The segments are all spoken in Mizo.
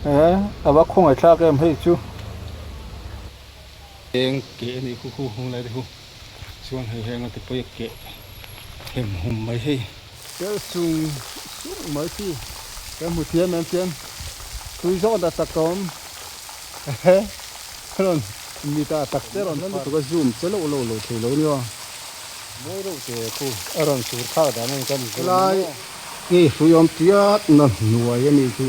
He a va khawngaih thlak em hei chu. Eng keh a nih khu khu hung lai te khu chuan hei heng a ti pawi a keh hem hum mai hei. Tel sung sung mai khi kan hmu thiam em chuan tui zawk dah tak a awm he rawn mi ta tak te rawn lutuk a zoom che loh loh loh thei lo nia mawi reuh te khu a rawn sur thlak dan a ni kan zoom a maw. Hei hrui awm tiat na hnuai a nih khi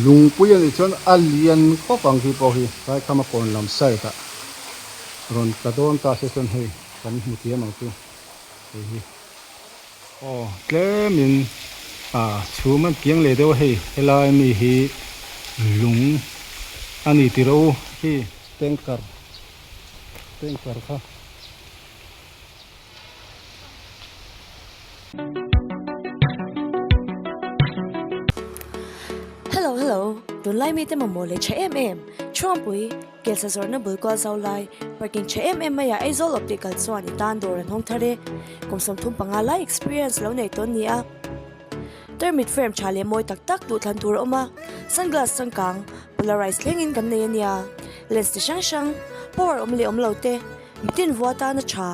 lungpui a nih chuan a lian khawp ang khi pawh hi tlai khama kawn lam side ah rawn tla dawn ta se chuan hei kan hmu thiam ang chu hei hi. Aw tlemin ah chhum an piang leh deuh a hei helai mi hi lung a ni tih rawh u khi tanker tanker kha. Hello hello tunlai mite mamawh leh tha em em Thuampui Kelsa zawrhna bul kual zau lai parking tha em em maiah Aizawl Optical chuan i tan dawr an hawng thar e. Kum 35 lai experience lo nei tawn ni a. Tarmit frame tha leh mawi tak tak duhthlan tur a awm a, sunglass changkang polarized thlengin kan nei a nia. Lens ti hrang hrang, power awm leh awm lo te, mitin vua tana tha,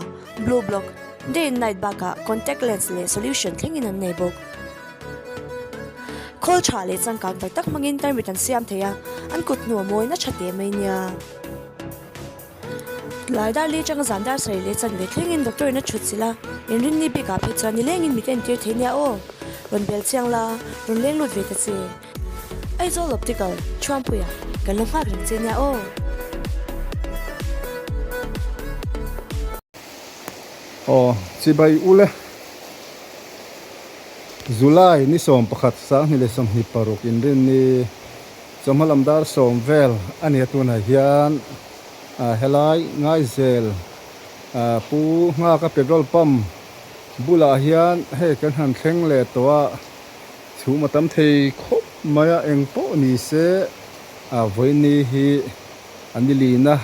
blue block, day and night bakah contact lens leh solution thlengin an nei bawk. Khawl tha leh changkang tak tak hmangin tarmit an siam thei a, an kut hnu a mawi na tha teh mai nia. Tlai dar li atanga zan dar sarih leh chanve thlengin doctor in a thut chilh a, inrinni bikah phei chuan nilengin mit a entir thei nia aw. Rawn bel chiang la, rawn leng lut ve ta che. Aizawl Optical, Thuampuia, kan lo nghak reng che nia aw. Aw, chibai ule. July ni 11 2026 inrinni chawhma lam dar sawm vel a nia tunah hian helai Ngaizel Pu Nghaka petrol pump bulah hian hei kan han thleng leh tawh a, chhum a tam thei khawp mai a, eng pawh ni se vawiini hi a ni lina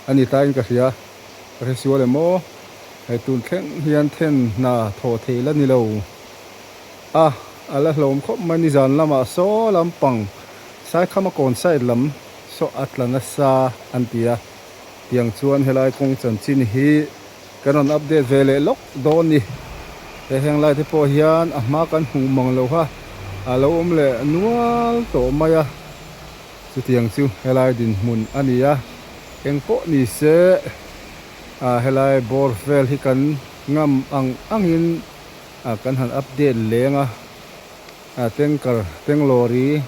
a ni tain ka hria. Ka hre sual em aw? Hei tun thleng hian then hna thawh theih la ni lo a, a la hlawm khawp mai nizan lamah saw lampang Saikhama kawn side lam saw a tla nasa an ti a, tiang chuan helai kawng chanchin hi kan rawn update ve leh lawk dawn ni. He heng lai te pawh hian a hma kan hmuh mang lo kha a lo awm leh nual tawh mai a, chutiang chu helai dinhmun a ni a. Eng pawh ni se ah helai bawr vel hi kan ngam ang angin ah kan han update leng a, ah tanker tanglawri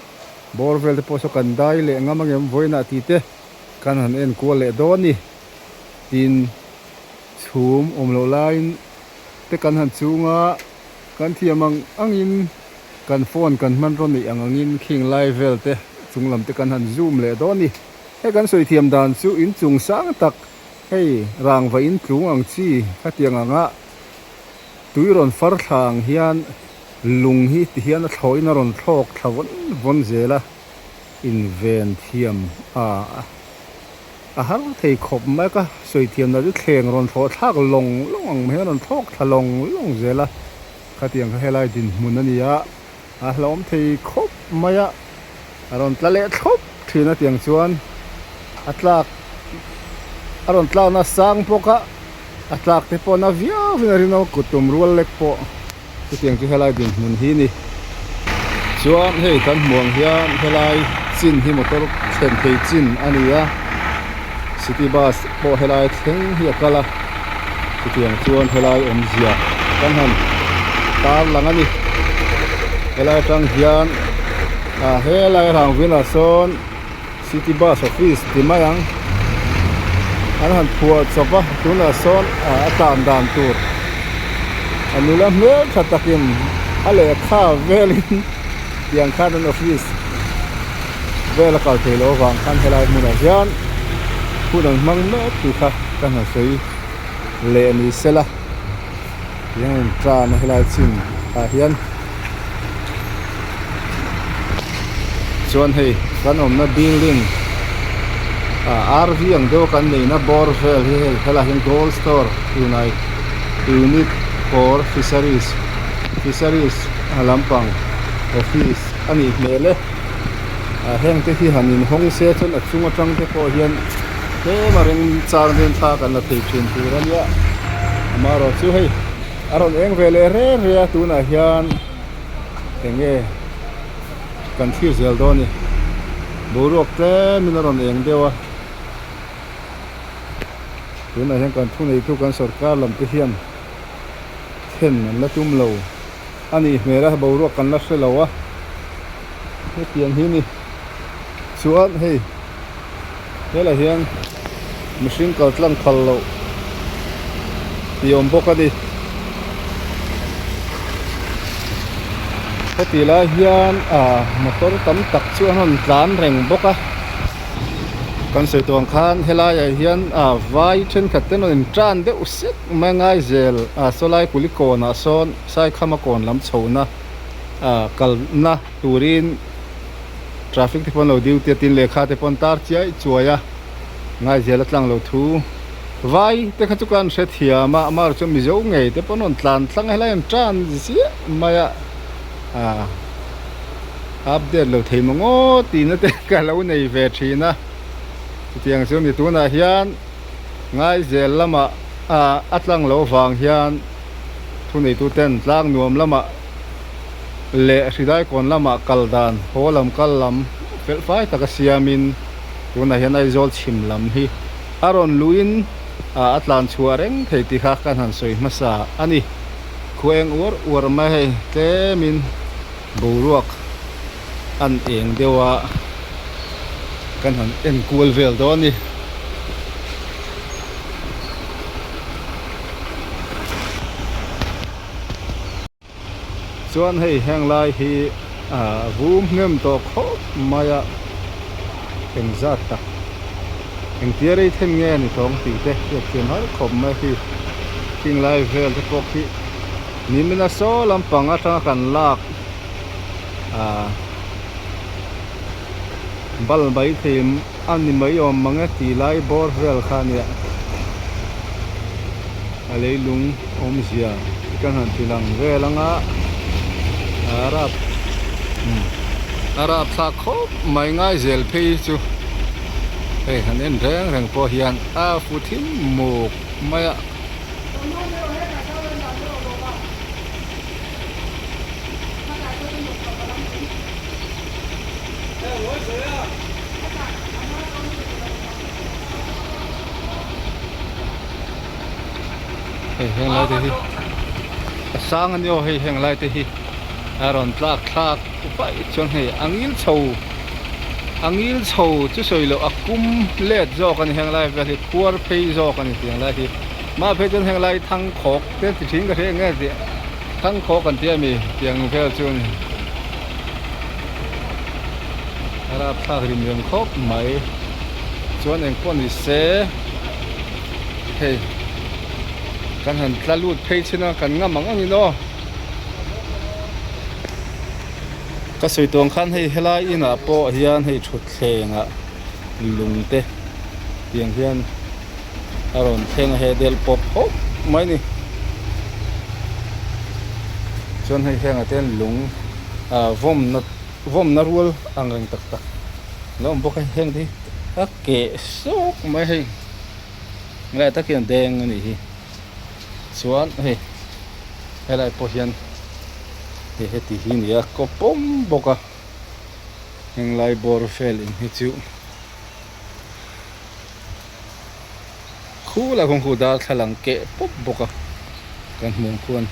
bawr vel te pawh saw kan dai leh ngam angem vawiinah tih te kan han en kual leh dawn a ni. Tin, chhum awm loh laiin te kan han chung a, kan thiam ang angin kan phone kan hmanraw neih ang angin khing lai vel te chung lam te kan han zoom leh dawn a ni. Hei kan sawi thiam dan chu in chung sang tak hei rangva in tlung ang chi khatiang anga tui rawn far thla ang hian lung hi ti hian a thlawhin a rawn thlawk thla vawn vawn zel a, in ven thiam a a har thei khawp mai ka sawi thiam dan chu thleng rawn thlawh thlak lawng lawng ang mai hian a rawn thlawk thla lawng lawng zel a, khatiang kha helai dinhmun a ni a. A hlauhawm thei khawp mai a, a rawn tla leh thlawp thin a tiang chuan a tlak a rawn tlakna sang bawk a, a tlak te pawh na viau in a rinawm a kut tum rual lek pawh chutiang chu helai dinhmun hi a ni. Chuan hei kan hmuh ang hian helai chin hi motor thlen thei chin a ni a, city bus pawh helai thleng hi a kal a, chutiang chuan helai awmzia kan han tarlang a ni. Helai atang hian ah helai rang velah sawn city bus office ti mai ang an han phuah chawp a tunah sawn ah a tlan dan tur a nula hmel tha takin a lehkha velin tiang khan an office vel a kal thei loh avang khan helai hmunah hian hun an hmang mek tih kha ka hna sawi leh ni sela tiang in tan a helai chin ah hian chuan hei kan awmna building ah rv ang deuh a kan neihna bawr vel hi hei helaiah hian gold store unite unit for fisheries fisheries lampang office a nih hmel e. Heng te hi han inhawng se chuan a chung atang te pawh hian tlem a reng chang hian thla kan la thei thin tur a nia. Amaherawh chu hei a rawn eng ve leh re re a tunah hian eng nge kan thlir zel dawn a ni. Boruak tlem in a rawn eng deuh a. Tunah hian kan thuneitu kan sorkar lam te hian then an la tum lo. A nih hmel a boruak kan la hre lo a hetiang hi ni chuan hei helai hian mihring kal tlang phal loh tih awm bawk a ni heti lai hian ah motor tam tak chu an rawn tlan reng bawk a. Kan sawi tawh ang khan helai ah hian ah vai thenkhat te an rawn intan deuh sek mai a ngai zel ah sawlai kuli kawnah sawn Saikhama kawn lam chhohna ah kalna turin traffic te pawh an lo duty a tin lehkha te pawh an tar chiai chuai a ngai zel a tlang lo thu vai te kha chu kan hrethiam a amaherawhchu chu Mizo ngei te pawh an rawn tlan tlang a helai an tan ziah mai a ah. Update lo thei maw ngaw tihna te ka lo nei ve thin a, chutiang chu ni tunah hian Ngaizel lamah a tlang lo vang hian thuneitu ten tlang nuam lamah leh Hridaikawn lamah kal dan haw lam kal lam felh fai taka siamin tunah hian Aizawl chhim lam hi a rawn luhin a tlan chhuah reng thei tih kha kan han sawi hmasa a ni. Khuaeng uar uar mai hei tlemin. Boruak an eng deuh a kan han en kual vel dawn a ni. Chuan hei heng lai hi ah vum hnem tawh khawp mai a engzat tak engtia rei then nge a ni tawng tih te hriatthiam har khawp mai hi khing lai vel te pawh khi. Nimina saw lampang atanga kan lak ah bal mai thei a ni mai awm mang e tih lai bawr vel kha a nia a leilung awmzia kan han ti lang vel anga a a rapthlak khawp mai ngai zel phei chu hei han en reng reng pawh hian a fu thim muk mai a. Hei heng lai te hi a sang a ni aw hei heng lai te hi a rawn tlak thlak vaih chuan hei a ngil chho a ngil chho chu sawi loh a kum let zawk a ni heng lai vel hi khuar phei zawk a ni tiang lai hi. Mah phei chuan heng lai thangkhawk te ti thin ka hria eng nge tih thangkhawk an tia mi tiang vel chu a ni. A rapthlak rim rem khawp mai chuan eng pawh ni se hei kan han tla lut phei chin a kan ngam ang angin aw. Ka sawi tawh ang khan hei helai inah pawh hian hei thutthleng ah lung te tiang hian. A rawn thleng a he del pawp khawp mai ni chuan hei hengah te hian lung ah vawmna vawmna rual ang reng tak tak a lo awm bawk a heng te hi a keh sawk mai hei ngai tak hian deng a nih hi chuan hei helai pawh hian hei heti hi a ni a kaw pawm bawk a henglai bawr vel in hi chu. Khulai kawng khu darthlalang keh pawp bawk a kan hmuh ang khuan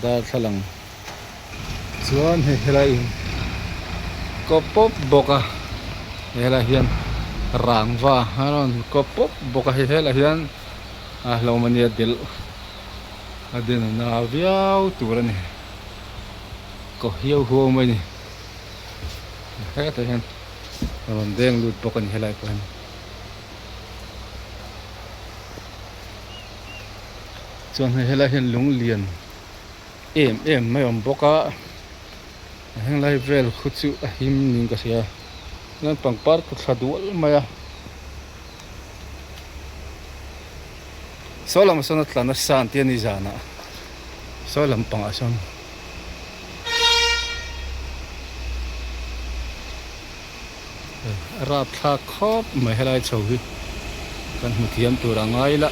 darthlalang chuan hei helai in kaw pawp bawk a helai hian rangva a rawn kaw pawp bawk a hei helai hian a hlawm ania delh a den a na viau tur a ni kaw hiau huau mai a ni. Hetah hian a rawn deng lut bawk a ni helai pawh hian chuan hei helai hian lung lian em em mai a awm bawk a henglai vel khu chu a him niin ka hria chuan pangpar tla thla dual mai a saw lamah sawn a tla nasa an ti a ni zanah saw lampangah sawn. A rapthlak khawp mai helai chho hi kan hmu thiam tur a ngai la.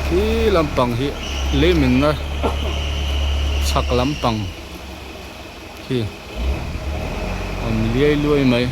Khi lampang hi leiminna chhak lampang khi awm liai luai mai.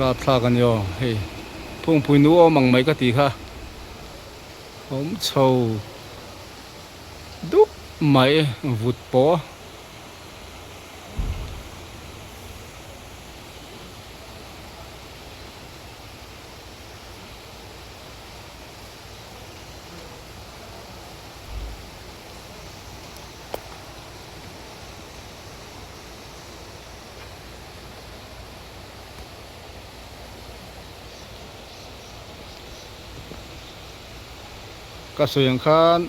Rapthlak a ni aw hei phungpui nu awm ang mai ka tih kha awm chho. Dup mai vut pawh. Ka sawi ang khan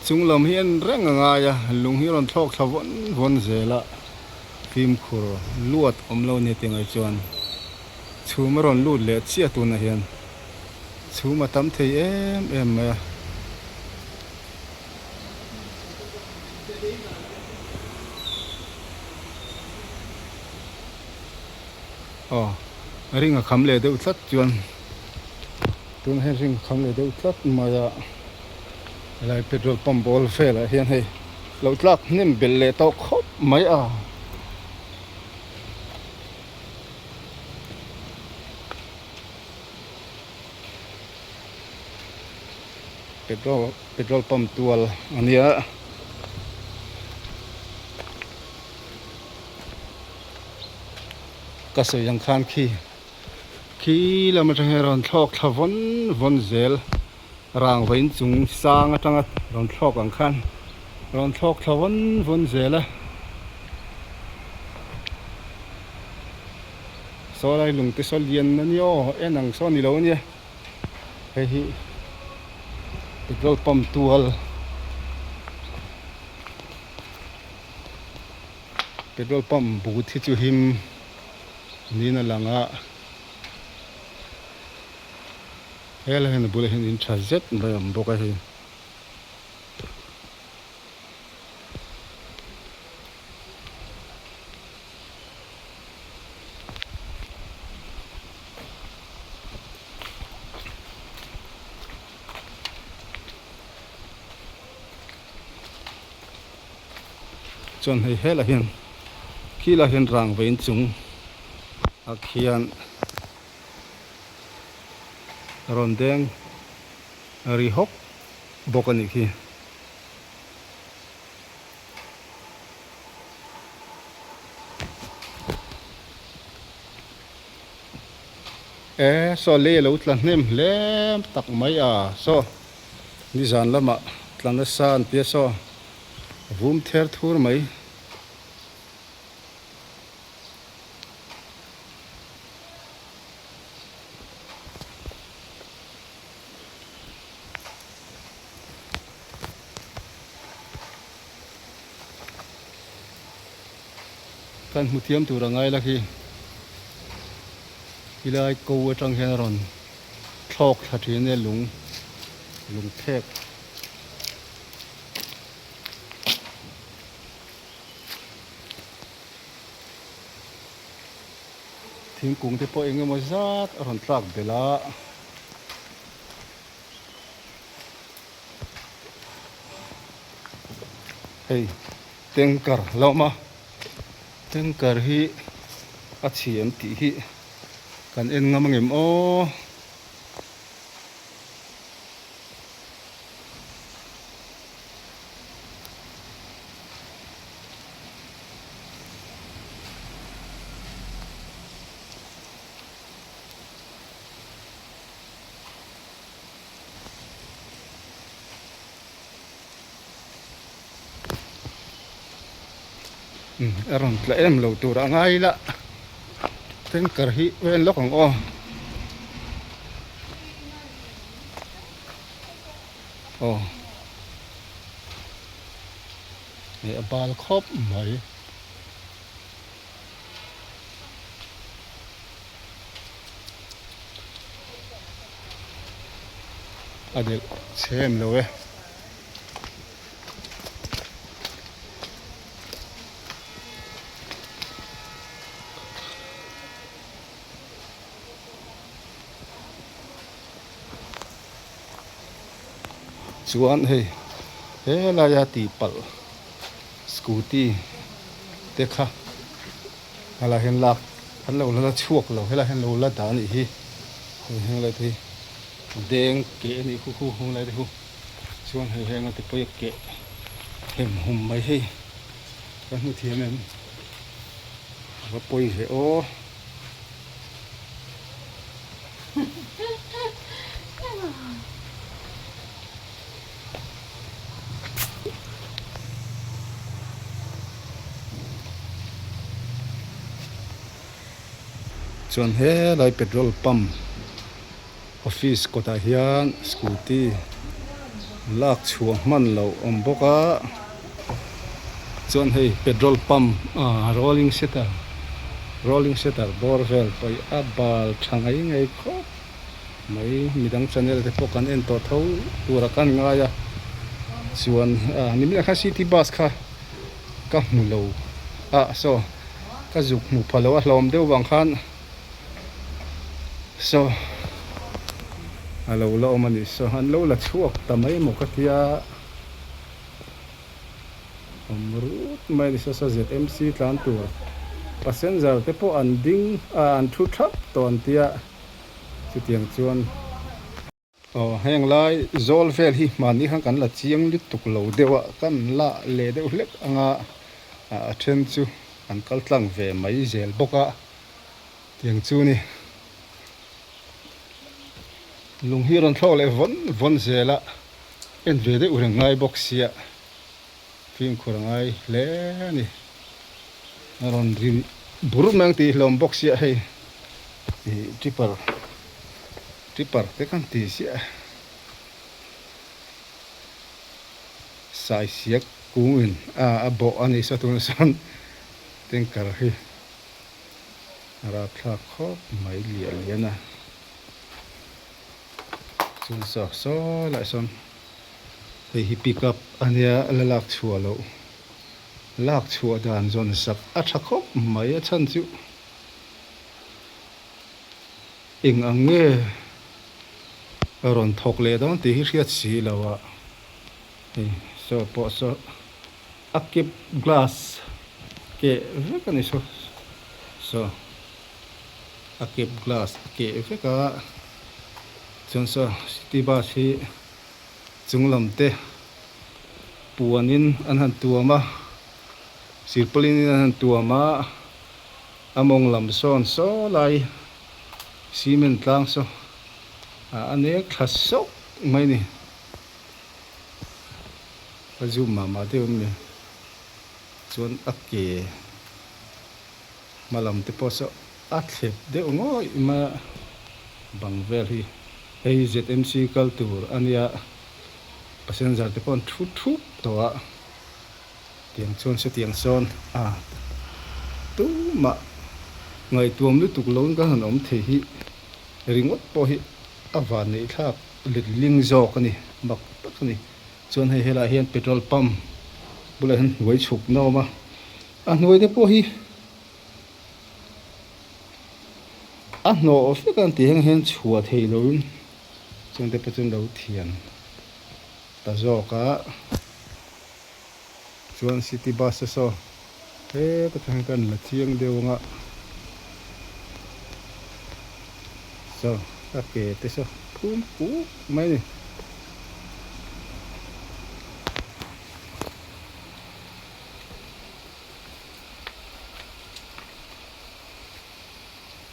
chung lam hi en reng a ngai a, lung hi a rawn thlawk thla vawn vawn zel a, fimkhur luat awm lo nia tih ngaih chuan chhum a rawn lut leh chiah tunah hian chhum a tam thei em em mai a. Aw ring a kham leh deuh tlat chuan. Tun hian ring kham leh deuh tlat mai a, helai petrol pump bawr velah hian hei lo tlak hnem belh leh tawh khawp mai a. Petrol petrol pump tual a nia. Ka sawi ang khan khi. Khi lam atang hian rawn thlawk thla vawn vawn zel rangva inchung sang atanga rawn thlawk ang khan rawn thlawk thla vawn vawn zel a saw lai lung te saw lian a nia aw en ang saw ni lo a nia hei hi petrol pump tual petrol pump but hi chu him. Niin a lang a, helai hian a bulah hian in tha zet mai a awm bawk a hei. Chuan hei helah hian khi lah hian rangva inchung ah khian rawn deng ri hawk bawk a nih khi. E saw lei a lo tla hnem hle tak mai a saw nizan lamah tla nasa an tia saw. Vum ther thur mai. Kan hmu thiam tur a ngai la khi. Helai ko atang hian a rawn thlawk thla thin e lung lung phek. Thingkung te pawh eng emaw zat a rawn tlak belh a. Hei tanker a lo awm a, tanker hi a chhi an tih hi kan en ngam angem aw. A rawn tla em lo tur a ngai la. Tanker hi vel lawk ang aw. Aw. Hei a bal khawp mai. A delh chhe em lo e. Chuan hei helaia tihpalh scooty te kha helaiah hian lak an lo la chhuak lo helaiah hian lo la dah a nih hi hei heng lai te hi deng keh a nih khu khu hung lai te khu. Chuan hei heng a ti pawi a keh hem hum mai hei ka hmu thiam em a va pawi ve aw. Chuan helai petrol pump. Office kawtah hian scooty lak chhuah hman loh awm bawk a, chuan hei petrol pump ah rolling shutter rolling shutter bawr vel pawh hi a bal tha ngai ngai khawp mai midang channel te pawh kan en tawh tho tur a kan ngai a chuan ah nimina khan city bus kha ka hmu lo ah saw ka zuk hmu pha lo a hlawm deuh vang khan. Saw a lo la awm a ni saw an lo la chhuak ta mai maw ka tia awm rut mai a ni saw saw ZMC tlan tur passenger te pawh an ding a an thu thap tawh an tia chutiang chuan. Aw heng lai zawl vel hi hmanni khan kan la chiang lutuk lo deuh a, kan la leh deuh hlek anga a then chu an kal tlang ve mai zel bawk a, tiang chu ni lung hi rawn thlawk leh vawn vawn zel a, en ve deuh reng ngai bawk sia fimkhur a ngai hle a ni, a rawn ri bur mai ang tih hlawm bawk sia hei ih tipper. Tipper te kan ti ziah a, saisiak kungin a bawh a ni sa tunah sawn tanker hi a rapthlak khawp mai liah lian a, chuan saw saw lai sawn hei hi pick up a nia la lak chhuah loh lak chhuah dan zawn sak a tha khawp mai a chhan chu. Eng ang nge rawn thawk leh dawn tih hi hriat si lo a, hei saw pawh saw a kep glass keh vek a ni saw saw a kep glass a keh vek a chuan saw city bus hi chung lam te puanin an han tuam a silpaulin in an han tuam a. A mawng lam sawn saw lai cement tlang saw a nek thla sawk mai ni. Ka zoom mah mah deuh em ni chuan a ke hma lam te pawh saw a thlep deuh ngawih mai a bang vel hi hei ZMC kal tur a nia passenger te pawh an thu thup tawh a. Tiang chuan setiang sawn a tumah ngaihtuam lutuk loin kan han awm thei hi ringawt pawh hi a van neih thlak letling zawk a ni mak tak a ni. Chuan hei helaiah hian petrol pump bulah hian hnuai chhuk na awm a, a hnuai te pawh hi a hnawh vek a ni tih hian chhuah thei loin chuan te pawh chuan lo thian ta zawk a. Chuan city bus te saw heta tang hian kan la chiang deuh anga saw a ke te saw phum kuk mai a ni.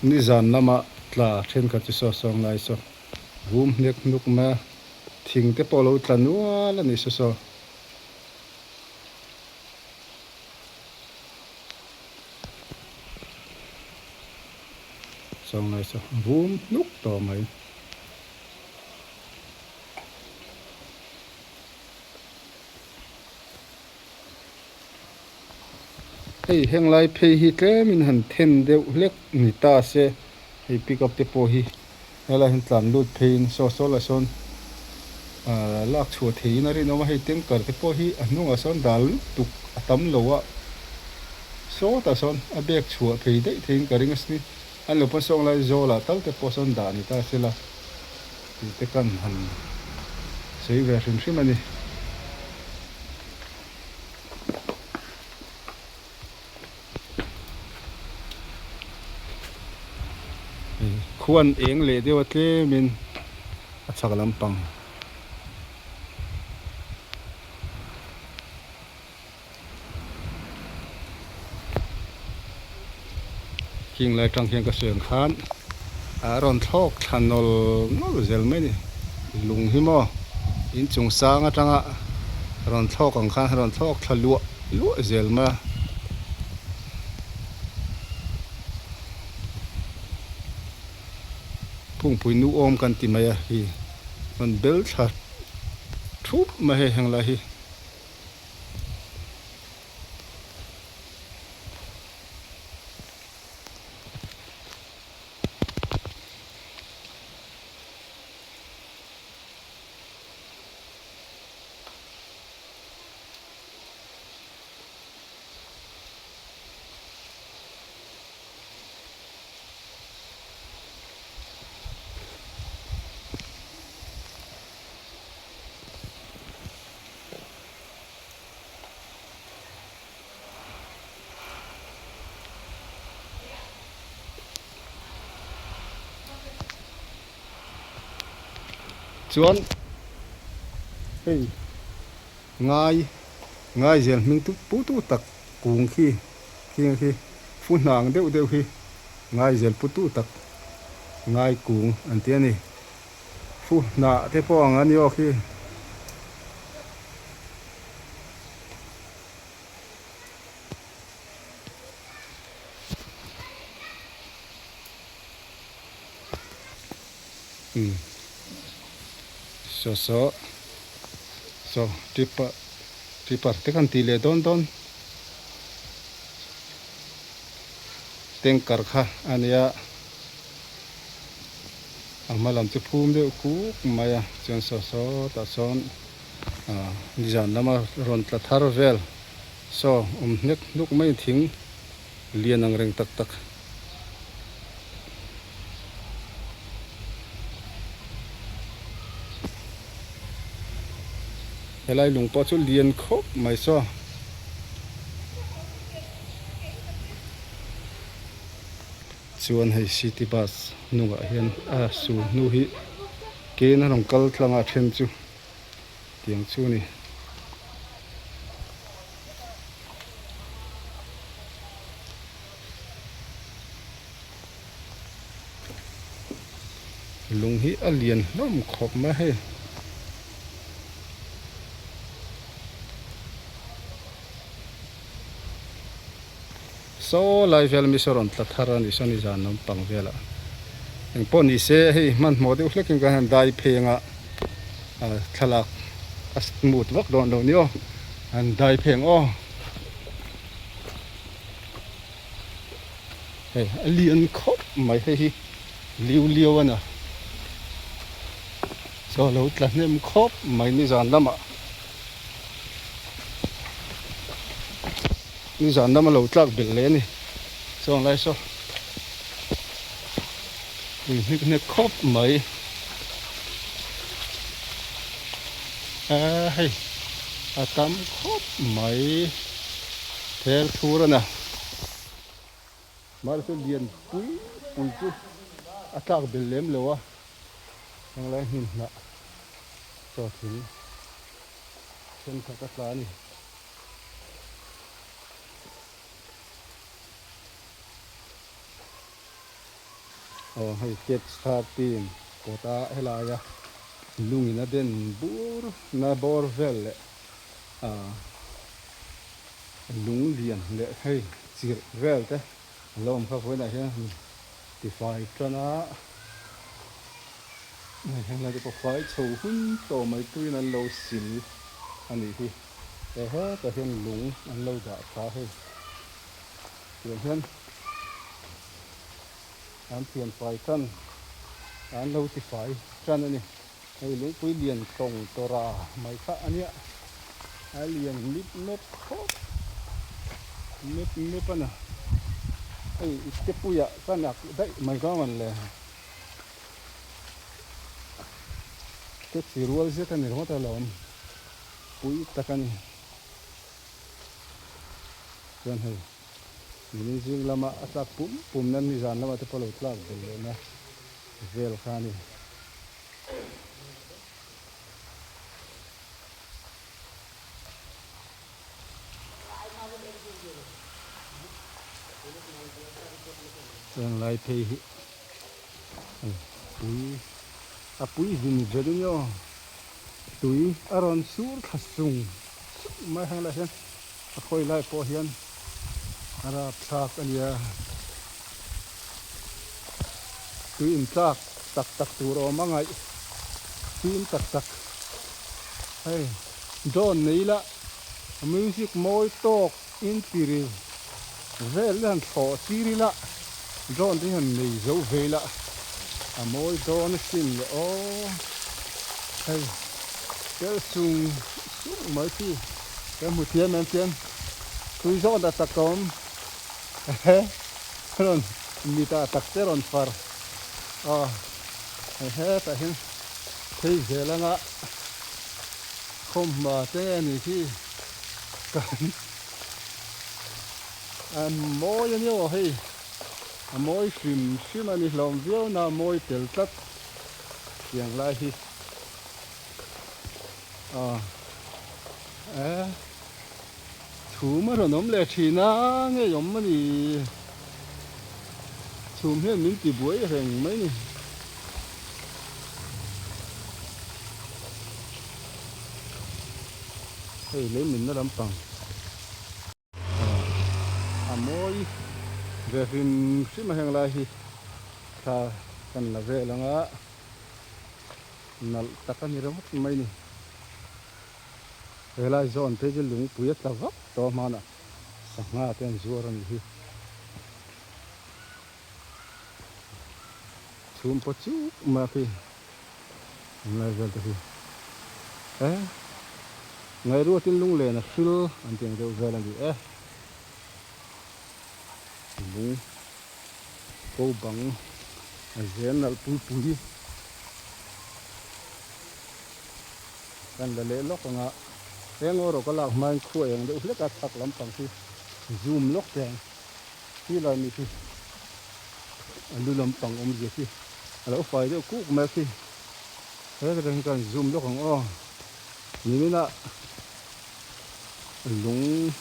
Nizan lama tla thenkhat chu saw sawng lai saw vum hnek hnuk mai a thing te pawh a lo tla nual a ni saw saw. Sawnglai saw vum hnuk tawh mai. Hei henglai phei hi tlemin han then deuh hlek ni ta se hei pickup te pawh hi helai hian tlan lut pheiin saw saw lah sawn ah lak chhuah theihin a rinawm a hei tanker te pawh hi a hnungah sawn dal lutuk a tam lo a sawtah sawn a bag chhuah phei daih theihin ka ring a sin an lo pawn sawnglai zawlah tal te pawh sawn dah ni ta sela tih te kan han sawi ve hrim hrim a ni. Khuan eng leh deuh a tlemin a chhak lampang. Khing lai atang khian ka sawi ang khan a rawn thlawk thla nawl nawl zel mai a ni lung hi maw inchung sang atanga rawn thlawk ang khan a rawn thlawk thla luah luah zel mai a. Phungpui nu awm kan ti mai a hi rawn bel thla thup mai hei heng lai hi. Chuan hei ngai ngai zel hming tu pu tu tak kung khi khing khi fu hnang deuh deuh hi ngai zel pu tu tak ngai kung an ti a ni. Fu hnah te pawh ang a ni aw khi. Umm saw saw saw tipper tipper te khan tih leh dawn dawn tanker kha a nia. A hma lam chu phum deuh kuk mai a chuan saw sawtah sawn ah nizan lama rawn tla thar vel saw awm hnek hnuk mai thing lian ang reng tak tak. Helai lung pawh chu lian khawp mai saw. Chuan hei city bus hnungah hian a su hnu hi kein a rawn kal tlang a then chu tiang chu a ni. Lung hi a lian hlawm khawp mai hei. Saw lai vel mi saw rawn tla thar a ni saw ni zan lampang velah engpawh ni se hei hmanhmawh deuh hlek in kan han dai phei anga thlalak a smooth vak dawn lo ni aw han dai phei ang aw hei a lian khawp mai hei hi liu liau a nia saw lo tla hnem khawp mai ni zan lamah. Nizan lama lo tlak belh leh a ni. Chuang lai saw in hnek hnek khawp mai. A hei a tam khawp mai thel thur a na. Mahse chu lian pui pui chu a tlak belh lem lo a. Henglai hnim hnah chaw thing thenkhat a tla a ni. Aw hei catch 13 kawta helaia lungin a den bur na bawr vel leh ah lung lian leh hei chirh vel te a lo awm kha vawiinah hian. Tifai tan a, hei henglai te pawh fai chho hun tawh mai tuiin an lo sil a nih hi. He hetah hian lung an lo dah tha hei. Tiang hian an thian fai tan an lo tifai tan a ni. Hei lungpui lian tawng tawra mai kha a nia. A lian mip mep khawp mep mep a na. Hei ipte puiah ka nak daih mai ka man le. Te chi rual zet a ni ringawt alawm. Pui tak a ni. Chuan hei nimin zing lama a tlak pum pum na nizan lamah te pawh lo tlak belh leh na vel kha a ni. Heng lai phei hi pui a pui vin vet a nia aw tui a rawn sur thla sung sung mai heng lai hian a khawi lai pawh hian a rapthlak a nia tui intlak tak tak tur a awm a ngaih fim tak tak hei drone nei ila music mawi tawk in ti ri vel hi han thlawh tir ila drone te hi han nei zo ve ila a mawi dawn asin le aw hei tel sung sung mai khi ka hmu thiam em chuan tui zawk dah tak ka awm ehe rawn mita tak te rawn far aw hei hetah hian phei zel anga khawmhma te nge ni khi kan a mawi a ni aw hei a mawi hrim hrim a ni hlawm viau na a mawi tel tlat tiang lai hi aw e chhum a rawn awm leh thin a ngei awm a ni chhum hian min ti buai reng mai a ni. Hei lei minna lampang a mawi ve hrim hrim a heng lai hi thla kan la vel ang a nalh tak a ni ringawt mai a ni helai zawn phei chu lungpui a tla vak tawh a hmanah sangha te an zuar a nih hi. Chhum pawh chuk mai a khi Lai vel te khi e Ngairuatin lunglen a hril an tih ang deuh vel a ni e lung ko bang a zel nalh pui pui kan la leh lawk ang a eng erawh ka lak hmain khua eng deuh hlek a chhak lampang khi zoom lawk teh ang. Khi lai mi khi a lu lampang awmzia khi a lo fai deuh kuk mai a khi he ta hi kan zoom lawk ang aw nimin a lung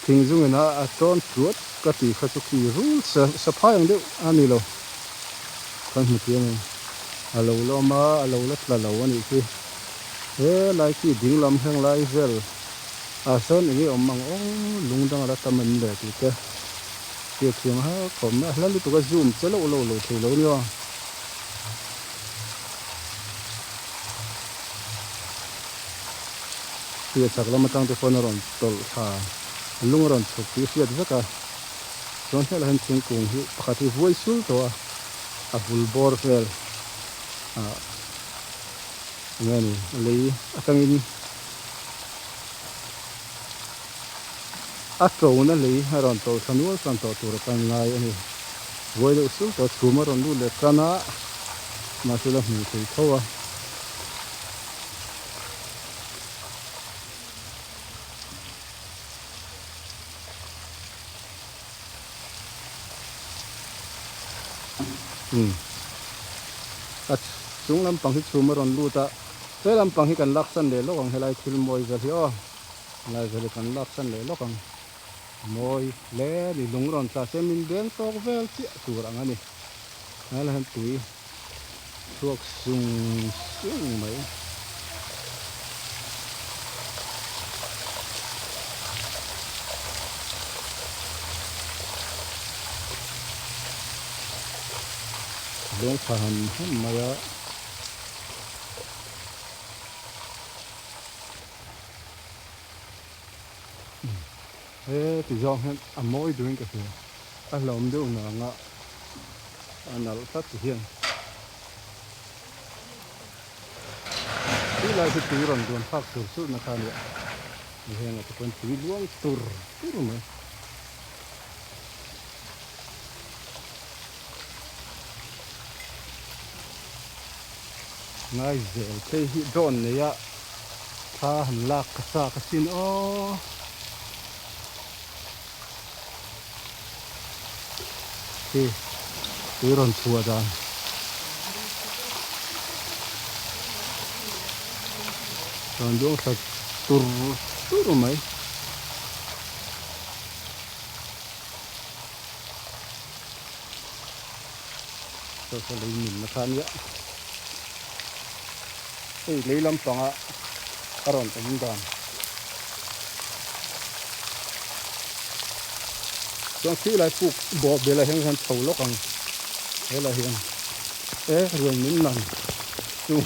thing zungin a a tawn tluat ka tih kha chu khi rul sa saphai ang deuh a ni lo kan hmu chiang em a lo la awm a a lo la tla lo a nih khi he lai khi ding lam heng lai vel. Ah sawn eng nge awm ang aw lung dang a la tam an leh tih te hriat thiam a har khawp mai a hla lutuk a zoom che loh loh loh thei lo nia. Hriat chak lam atang te pawhin a rawn tawlh thla a lung a rawn chhuk tih hriat vek a chuan helaiah hian thingkung hi pakhat hi vuai sul tawh a a bul bawr vel ah eng nge ni a lei atangin. A ṭona lei a rawn tawlh thla nual chuan tawh tur a kan ngai a ni. Buai deuh sul tawh chhum a rawn lut leh tan a, mahse la hmuh thei tho a. Umm a chung lampang hi chhum a rawn lut a. He lampang hi kan laksan leh lawk ang helai thil mawi vel hi aw helai vel hi kan laksan leh lawk ang mawi hle a ni lung rawn tla se min beng tawk vel chiah tur ang a ni helai hian tui chhuak sung sung mai. Luang thla ham ham mai a. He ti zawng hian a mawi duhin ka hria. A hlauhawm deuh nang a, a nalh tlat ti hian. Tui lai hi tui rawn duan thlak sur sur na kha a nia. Hengah te pawhin tui luang tur tur mai. Ngai zel phei hi drone nei a thla han lak ka chak asin aw. Khi tui rawn chhuah dan. Rawn duang thla tur tur mai. Saw saw lei min na kha ania. Hei lei lampanga a rawn awm dan. Chuan khi lai puk bawh belah hian khan chho lawk ang helai hian e ruang min nan chu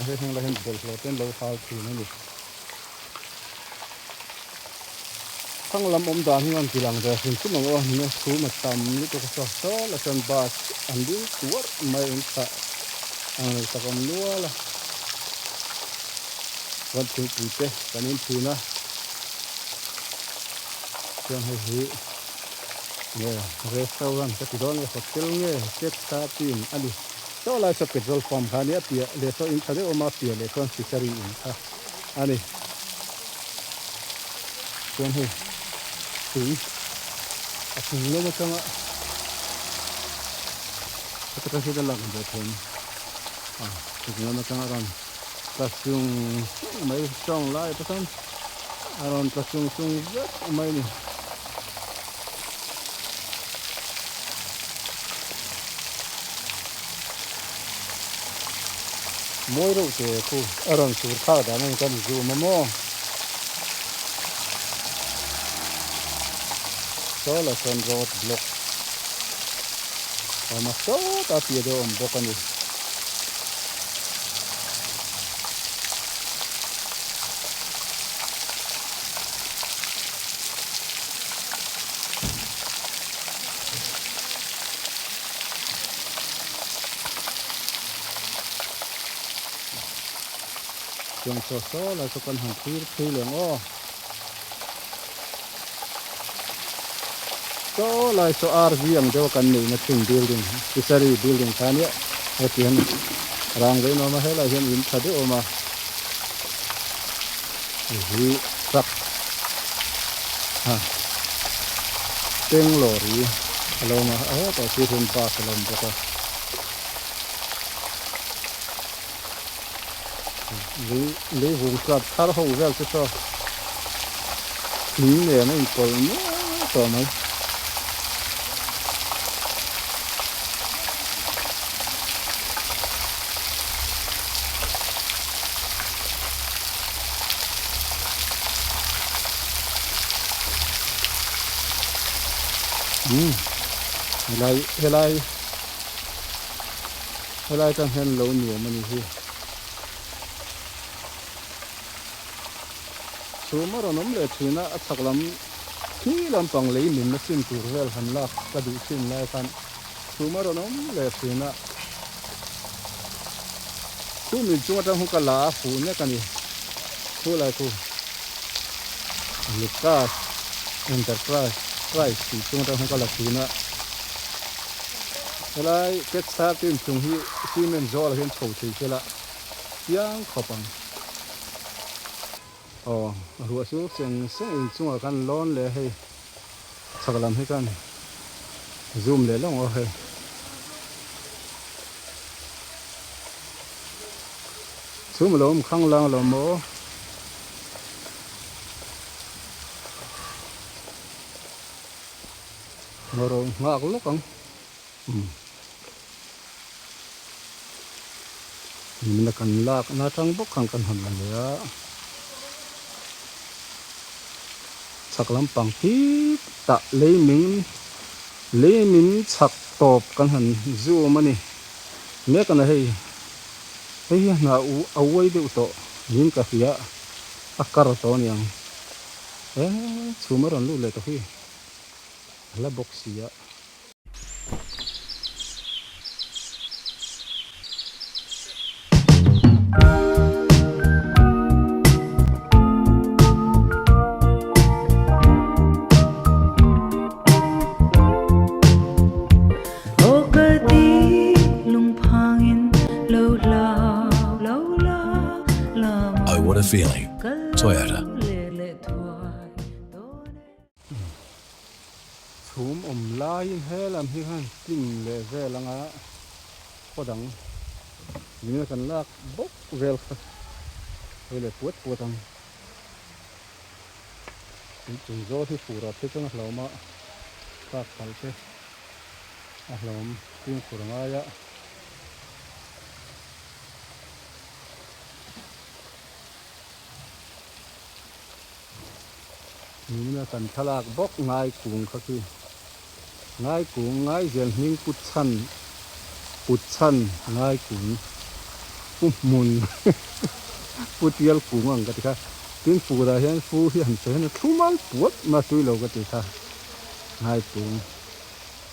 hei heng lai hian bawlhhlawh te an lo hal thin a ni. Thlang lam awm dan hi an ti lang ve hrim hrim ang aw nia chhum a tam lutuk a saw sawl a chuan bus an ding tuarh mai in thlah ang reng tak awm nual a chuan thingpui te kan in thin a chuan hei hi nge restaurant ka ti dawn nge hotel nge cake starting a ni saw lai saw petrol pump kha ania piah leh saw in tha deuh awm a piah leh chuan fishery in kha a ni. Chuan hei tui a chung lam atanga heta ka hriat a lang ve thei a ni a chung lam atanga rawn tla chung chung mai tawng lai te chuan a rawn tla chung chung vek mai a ni. Mawi reuh che khu a rawn sur thlak dan a ni kan zoom a maw saw lah sawn road block a awm a sawtah piah deuh a awm bawk a ni. Chuan saw saw lai saw kan han thlir phei leh ang aw. Saw lai saw RV ang deuh a kan neihna thin building fishery building kha ania heti hian rang vein a awm a helaiah hian in tha deuh a awm a hi truck a Bangalore a lo awm a a hetah sir hian bus a lo awm bawk a. Lei lei vung tlat thar ho vel te saw thing nen a inpawlh nual tawh mai. Umm helai helai Helai atang hian lo nuam a ni hi. Chhum a rawn awm leh thin a, a chhak lam khi lampang lei min na chin tur vel han lak ka duh thin lai khan chhum a rawn awm leh thin a. Khu min chung atang hu ka la a fuh nek a ni. Khu lai khu Lucas Enterprise Price tih chung atang hu ka la thin a. Helai cat star team chung hi cement zawlah hian chho thei se la chiang khawp ang. Aw ruah chu seng seng in chungah khan lawn leh hei chhak lam hi khan zoom leh lawng aw hei. Chhum a lo awm khang lang lo maw. Ngaw nghak lawk ang. Umm. Nimina kan lak na tang bawk khan kan han la leh a. Chhak lampang khi tah lei ming. Lei min chhak tawp kan han zoom a ni mek a na hei hei hi hna a uai deuh tawh niin ka hria a kar tawh a niang e chhum a rawn lut leh tawh hi a la bawk si a. Oh what a feeling. Toyota. Chhum awm laiin he lam hi khan hlim leh vel anga khaw dang zingah kan lak bawk vel kha hawi leh puat puat ang. Inchung zawl hi fur ah phei chuan a hlauhawm a, tlak palh te a hlauhawm fimkhur a ngai a. Nimina kan thlalak bawk ngai kung kha khi ngai kung ngai zel hming put chhan put chhan ngai kung pu hmun pu tial kung ang ka ti kha tin fur ah hian fu hi han sawi hian a thlum al puat mai a tui lo ka ti kha ngai kung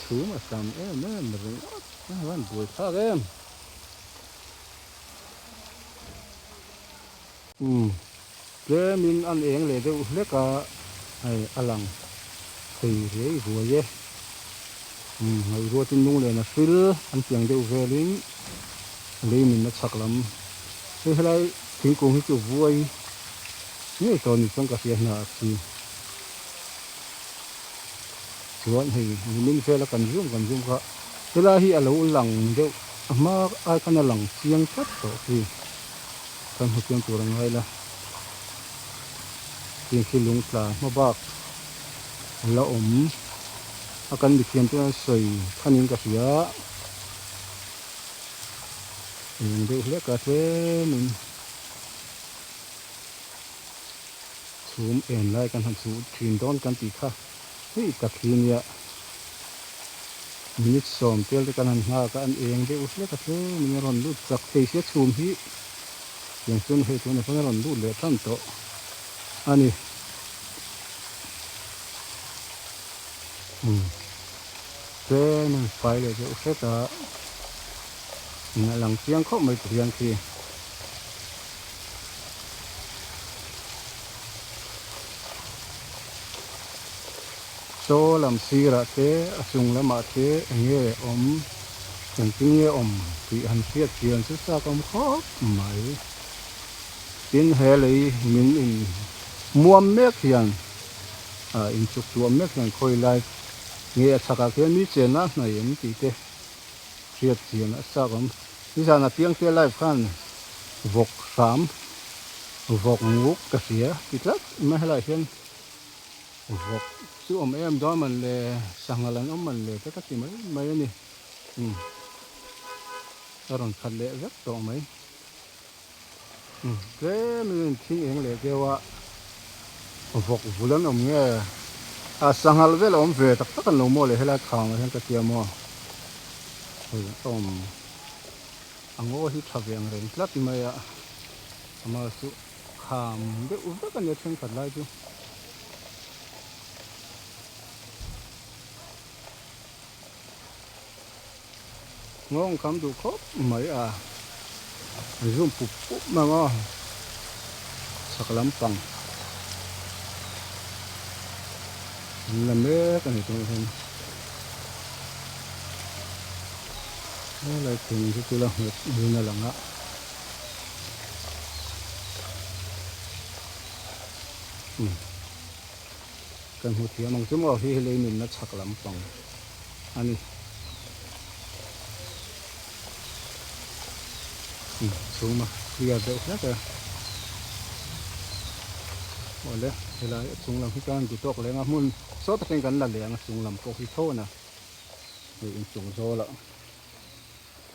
chhum a tam em em ringawt a van buai thlak em. Umm tlemin an eng leh deuh hlek a hei a lang thei riai ruai e. Umm ngaihruatin lunglen a hril an tiang deuh velin lei min a chhak lam hei helai thingkung hi chu vuai ngei tawh ni chuan ka hria hna a thi. Chuan hei nimin vela kan zoom kan zoom kha helai hi a lo lang deuh a hma ai khan a lang chiang tlat tawh khi. Kan hmu chiang tur a ngai la. Tiang khi lung tla hma bak a la awm a kan mithiam te an sawi thanin ka hria eng deuh hlek a tlemin chhum en lai kan han chhuh thin dawn kan tih kha hei tak hi nia minute 10 tel te kan han nghak a an eng deuh hlek a tlemin a rawn lut chak thei sia chhum hi tiang chuan hei tunah chuan a rawn lut leh tan tawh a ni umm tlem a fai leh deuh hlek a a lang chiang khawp mai ti hian khi. Chaw lam sirah te a chung lamah te eng nge awm engtin nge awm tih han hriat chian chu chak awm khawp mai. Tin he lei min in muam mek hian ah inchuk tuah mek hian khawi lai nge a chhakah khian mi chenna a hnaih em tih te hriat chian a chak awm. Nizan a piang te live khan vawk hram vawk nguk ka hria ti tlat mai helaiah hian vawk chu awm em dawn man le sangha lan awm man le te ka ti mai mai a ni umm a rawn khat leh vek tawh mai umm tlem in thing eng leh deuh a vawk vul an awm nge a sanghal vel a awm ve tak tak an lo maw le helai khangah hian ka tia maw hei a awm. A ngaw hi tha ve ang reng tlat mai a, ama chu kham deuh vek a nia thenkhat lai chu. Nghawng kham duh khawp mai a, an zoom pup pup mai ang aw, chhak lampang an la mek a ni tunah hian. Helai thing chu chu la nghet niin a lang a. Umm kan hmu thiam ang chu maw hi lei nunna chhak lampang a ni. Umm chhum a clear deuh hlek e. Awle helai a chung lam hi chuan duhtawk leng a hmun saw takin kan la leh ang a chung lam pawh hi tho a na. Hei inchung zawlah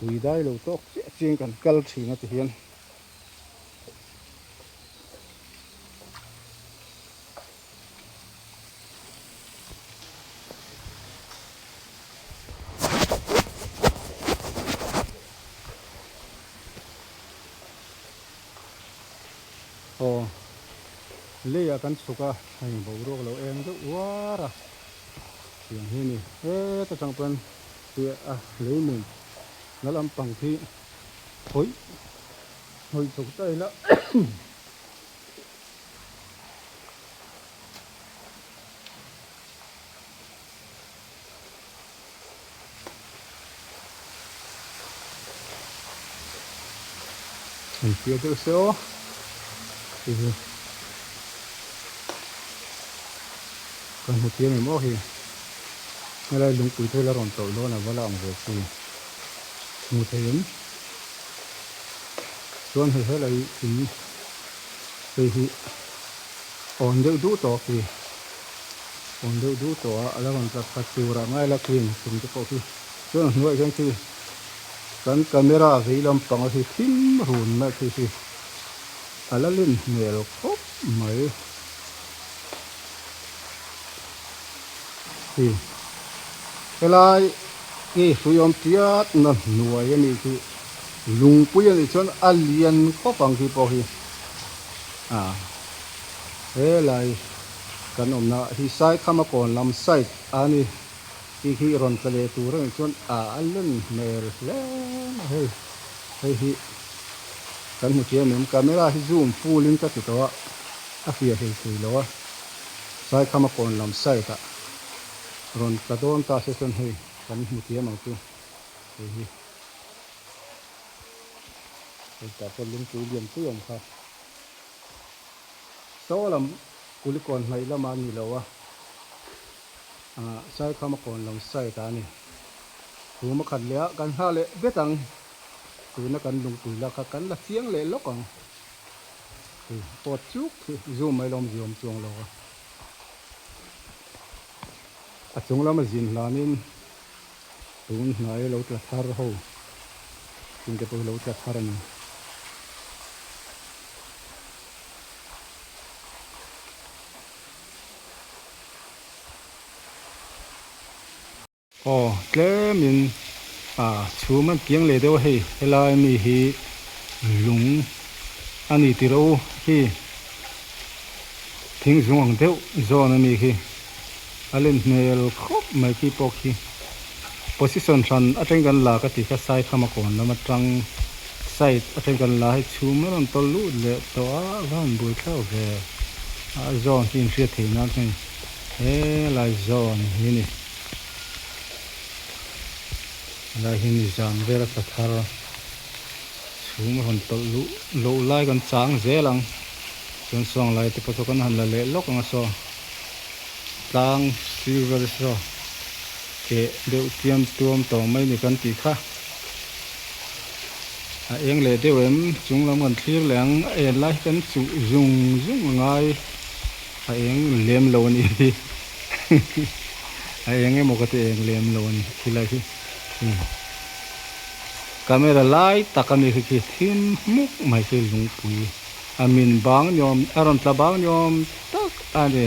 tui dai lo tawk chiah chiang kan kal thin a ti hian Aw leiah kan chhuk a hei boruak lo eng deuh uar a tiang hi a ni heta tang pawn hi a lei mun na lampang khi hawi hawi chhuk ta ila. An fiah deuh se aw hei hi kan hmu thiam em aw hei helai lungpui te hi la rawn tawlh dawn a va la ang ve chi hmu thei em chuan hei helai in hei hi awn deuh duh tawh a khi. Awm deuh duh tawh a, a la rawn tlat khat tur ah ngai la clean chung te pawh khi chuan a hnuaiah hian khi kan camera vei lampang a khi thim run mai khi khi a la len hmel khawp mai khi helai khi hrui awm tiat na hnuai a nih khi lungpui a nih chuan a lian khawp ang khi pawh khi ah helai. Kan awmna hi Saikhama kawn lam side a ni tih hi rawn tla leh tur a nih chuan a a len hmel hle mai hei hei hi kan hmu thiam em camera hi zoom full in ka ti tawh a a fiah hlei thei lo a Saikhama kawn lam side ah rawn tla dawn ta se chuan hei kan hmu thiam ang chu hei hi hei tah pawh lungpui lian pui awm kha. Saw lam Kulikawn hnaih lamah a ni lo a, ah Saikhama kawn lam side ah a ni. Chhum a khat leh a, kan nghah leh bet ang. Tuna kan lungpui la kha kan la chiang leh lawk ang. Hei pawt chuk khi zoom mai lawm ziawm chuang lo a. A chung lama zin hlanin tun hnai lo tla thar ho chung te pawh hi lo tla thar a ni. Aw tlemin ah chhum an piang leh deuh a hei helai mi hi lung a ni tih rawh u khi thing zung ang deuh zawn a ni khi a len hmel khawp mai khi pawh khi position hran atang kan la ka tih kha saikhama kawn lam atang Side atang kan la hei chhum a rawn tawlh lut leh tawh a a va han buai thlauh ve a zawn hi inhriat theih nan hei helai zawn hi a ni helai hi ni zan vel a tla thar chhum a rawn tawlh luh loh lai kan chang zel ang chuan sawng lai te pawh chu kan han la leh lawk ang a saw tlang sir vel saw keh deuh tiam tuam tawh mai ni kan tih kha. A eng leh deuh em chung lam kan thlir leh ang a en lai hi kan chuh zung zung a ngai a eng lem lo a nih hi a eng emaw ka ti eng lem lo a ni khilai hi camera lai tak a ni khi khi thim hmuk mai khi lungpui a min bang ni awm a rawn tla bang ni awm tak a ni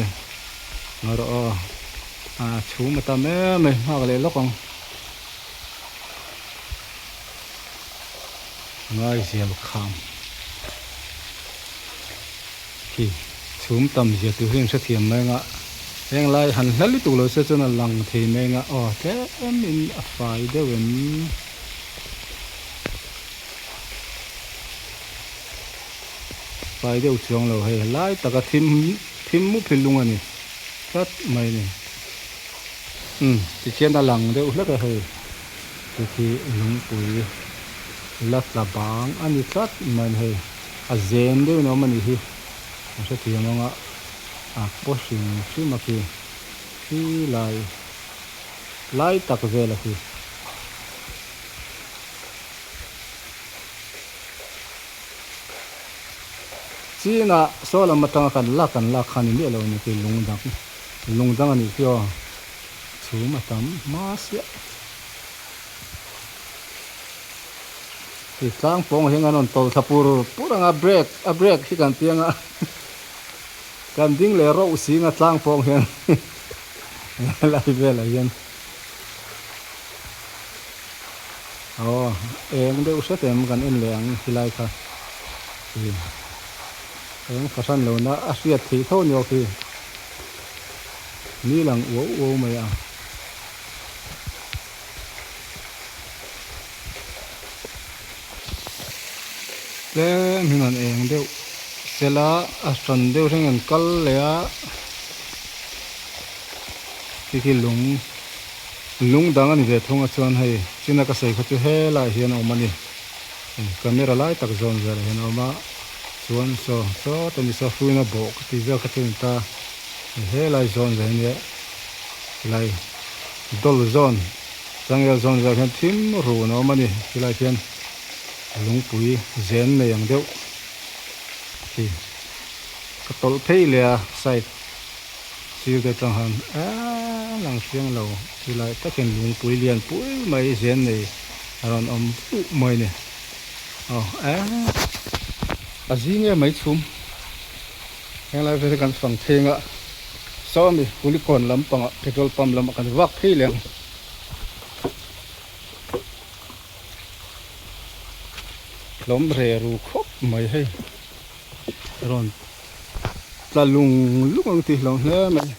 ngarawh aw a chhum a tam em mai nghak leh lawk ang. Ngaizel kham khi chhum tam zia tur hi an hrethiam mai anga heng lai han hla lutuk lo se chuan a lang thei mai anga aw tlem in a fai deuh em fai deuh chuang lo hei lai taka thim thim mup hi lung a ni tlat mai a ni. Umm tichuan a lang deuh hlek a hei chu khi lungpui la tla bang a ni tlat mai a hei a zen deuh in a awm a nih hi a hrethiam ang a a paw hrim hrim a khi khi lai lai tak vel a khi. Chinah saw lam atanga kan lak kan lak kha a ni miah lo a ni khi lung dang. Lung dang a nih khi aw, chhum a tam hma siah. Hei tlang pawng hian an rawn tawlh thla pur pur ang a, break a break hi kan piang a, kan ding leh rauh sing a tlang pawng hian helai velah hian aw eng deuh hret em kan en leh ang helai kha. Eng fahran lo na a hriat theih tho ni awk hi. Ni lang uau uau mai a. Tlem hian an eng deuh sela a hran deuh thleng an kal leh a khi khi lung lung dang a ni ve thung a chuan hei china ka sawi kha chu helaiah hian a awm a ni camera lai tak zawn velah hian a awm a chuan saw sawta ni saw hruina bawh ka tih vel kha chu a ni ta helai zawn ve ania helai dawl zawn changel zawn velah hian thim run a awm a ni helai hian lungpui zen nei ang deuh khi ka tawlh phei leh a side sir te atang han eee lang chiang lo chulai takin lungpui lian pui mai zen nei a rawn awm fuh mai a ni aw eee a zing em mai chhum henglai vel hi kan fang thleng a sawmi kulikawn lampangah petrol pump lamah kan vak phei leh ang. Hlawm re ru khawp mai hei rawn tla lung lung ang tih hlawm hle mai.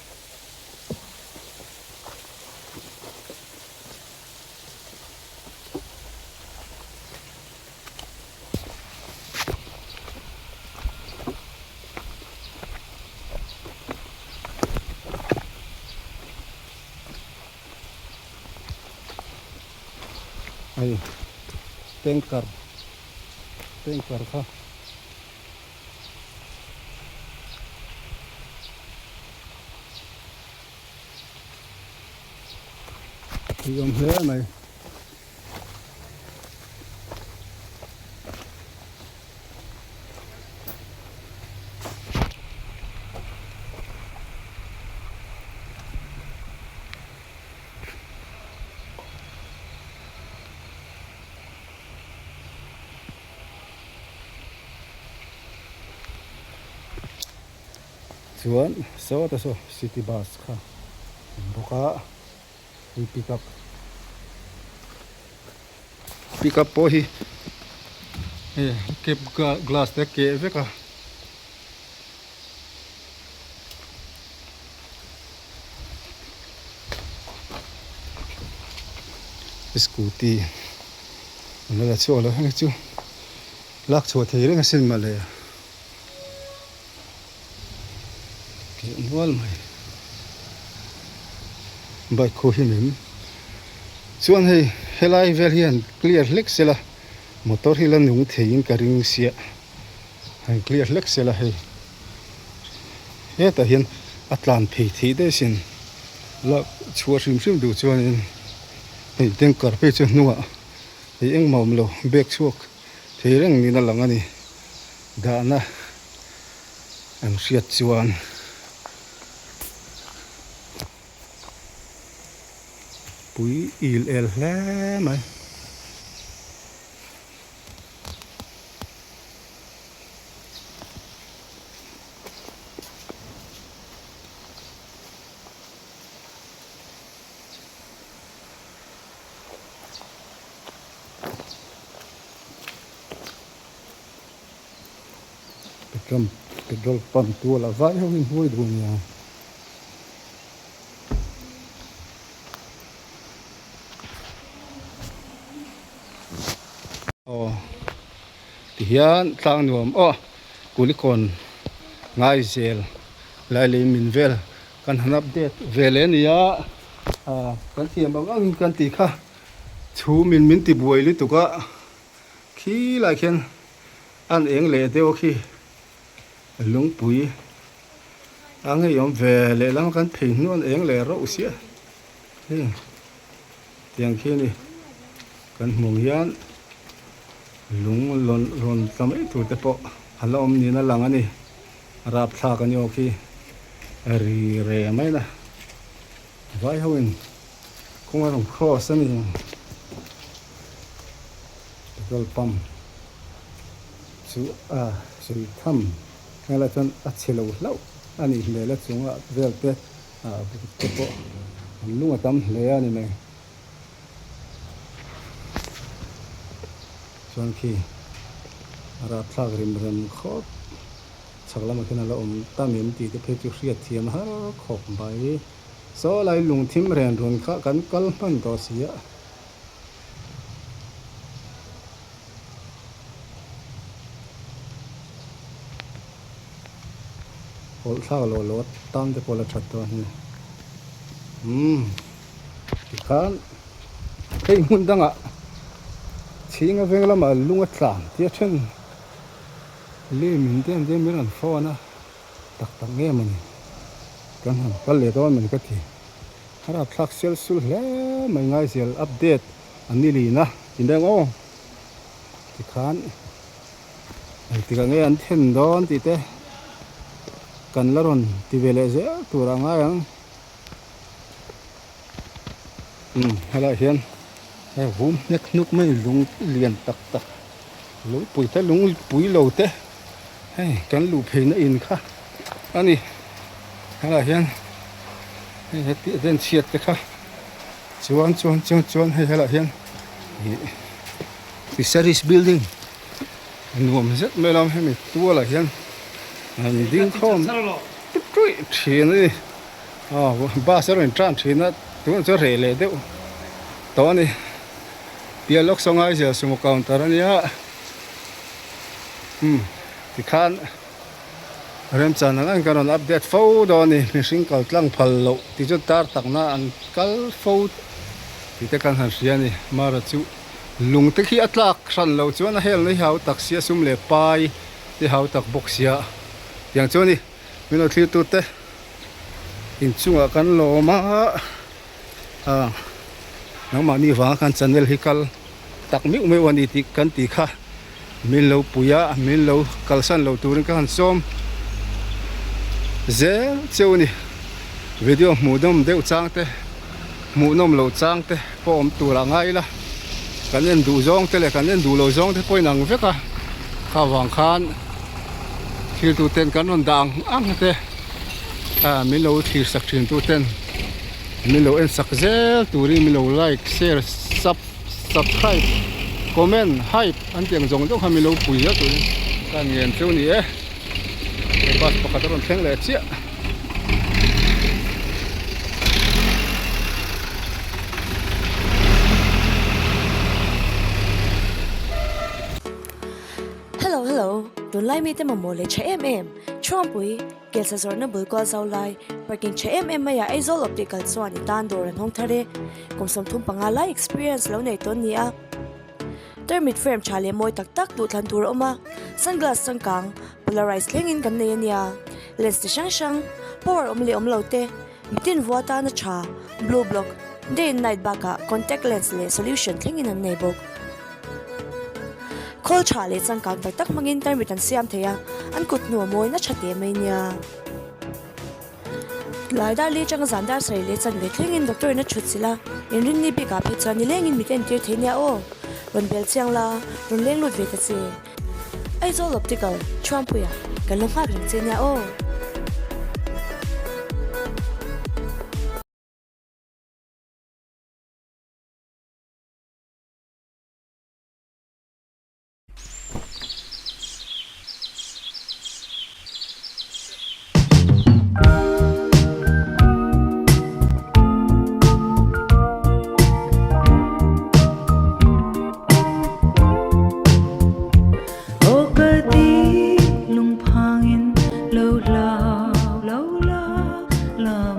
Hei tanker tanker kha tui awm hle mai. Chuan sawta saw city bus kha awm bawk a hei pick up pick up pawh hi hei cab glass te a keh vek a. Scooty an la la chhuak lo heng hi chu lak chhuah thei reng asin mawle keh mual mai bike khu hi mem chuan hei helai vel hian clear hlek sela motor hi la nung theiin ka ring sia han clear hlek sela hei. Hetah hian a tlan phei theih daih asin la chhuah hrim hrim duh chuanin hei tanker phei chu hnungah hei engmah awm lo bag chhuak thei reng niin a lang a ni dahna an hriat chuan. Pui il el hle mai. Petrol petrol pump tual a vai ho in huai duh ania. Aw tihian tlang nuam aw kulikawn ngai zel lai lei min vel kan han update ve leh a ni a ah kan thiam ang angin kan tih kha chhum in min ti buai lutuk a khi lai khian an eng leh deuh a khi lungpui a ngei awm ve lehlam kan phei hnuan eng leh rauh sia heng. Tiang khi a ni. Kan hmuh hian lung lawn rawn tla mai tur te pawh a la awm niin a lang a ni. Rapthlak a ni aw khi ri re mai na. Vai ho in kawng a rawn cross a ni. Petrol pump chu a sawi tham helai chuan a chhe lo hlauh a nih hmel a chungah vel te. Ah te pawh an lung a tam hle a ni mai chuan khi a rapthlak rem rem khawp chho. chhak lamah khian a la awm tam em tih te phei chu hriat thiam har khawp mai. Saw lai lungthim ren run kha kan kal hman tawh si a. Hawlh thlak loh loh atan te pawh la that dawn hi. Umm tikhan hei hmun dangah chhinga veng lamah lung a tlan tia then lem in te an tia min rawn phone a tak tak nge mawni kan han kal leh dawn mawni ka ti. A rapthlak sel sul hle mai ngaizel update an ni lin a tinreng aw tikhan. Engtikah nge an then dawn tih te kan la rawn ti ve leh zel tur a ngai ang. Umm helaiah hian hei vum hnek hnuk mai lung lian tak tak lungpui te lungpui lo te hei kan luh phei na in kha a ni. Helaiah hian hei heti a den chhiat te kha chuan chuan chuan chuan hei helaiah hian ih Fisheries building nuam zet mai lam hemi tualah hian an ding khawm tut ruih thin a ni aw bus a rawn tan thin a tunah chuan reh leh deuh tawh a ni piah lawk saw Ngaizel sumo counter a nia umm tikhan remchan ang ang ka rawn update fo dawn a ni mihring kal tlang phal loh tih chu tar takna an kal fo tih te kan han hria a ni mara chu. Lung te khi a tlak hran loh chuan a helna hi hau tak sia sum leh pai te hau tak bawk sia tiang chuan i min lo thlir tute inchungah kan lawm a ah nangmahni vanga kan channel hi kal tak meuh meuh a ni tih kan tih kha min lo pui a min lo kalsan lo turin ka han sawm zel cheu a ni video hmuhnawm deuh chang te. Hmuhnawm loh chang te pawh awm tur a ngai ila, kan en duh zawng te leh kan en duh loh zawng te pawh inang vek a, kha vang khan thil tu ten kan rawn dah ang ang te ah min lo thlir sak thin tu ten min lo en sak zel turin min lo like share sub subscribe comment hype an tih ang zawng zawng kha min lo pui zel turin ka ngen chu a ni e, bus pakhat a rawn thleng leh chiah. Hello hello, tunlai mite mamawh leh tha em em, Chhuangpui, Kelsa zawrhna bul kual zau lai, parking tha em em maiah Aizawl Optical chuan i tan dawr an hawng thar e, kum 35 lai experience lo nei tawn ni a. Tarmit frame tha leh mawi tak tak duh thlan tur a awm a, sunglass changkang, polarized thlengin kan nei a nia. Lens ti hrang hrang, power awm leh awm lo te, mitin vua tana tha, blue block, day and night bakah contact lens leh solution thlengin an nei bawk. Khawl tha leh changkang tak tak hmangin tarmit an siam thei a, an kut hnu a mawi na tha teh mai nia. Tlai dar li atanga zan dar sarih leh chanve thlengin doctor in a thut chilh a, inrinni bikah phei chuan nilengin mit entir thei nia aw. Rawn bel chiang la, rawn leng lut ve ta che. Aizawl Optical, Chhuangpuia, kan lo nghak reng che nia aw.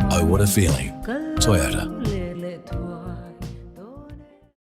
Oh, what a feeling. Toyota.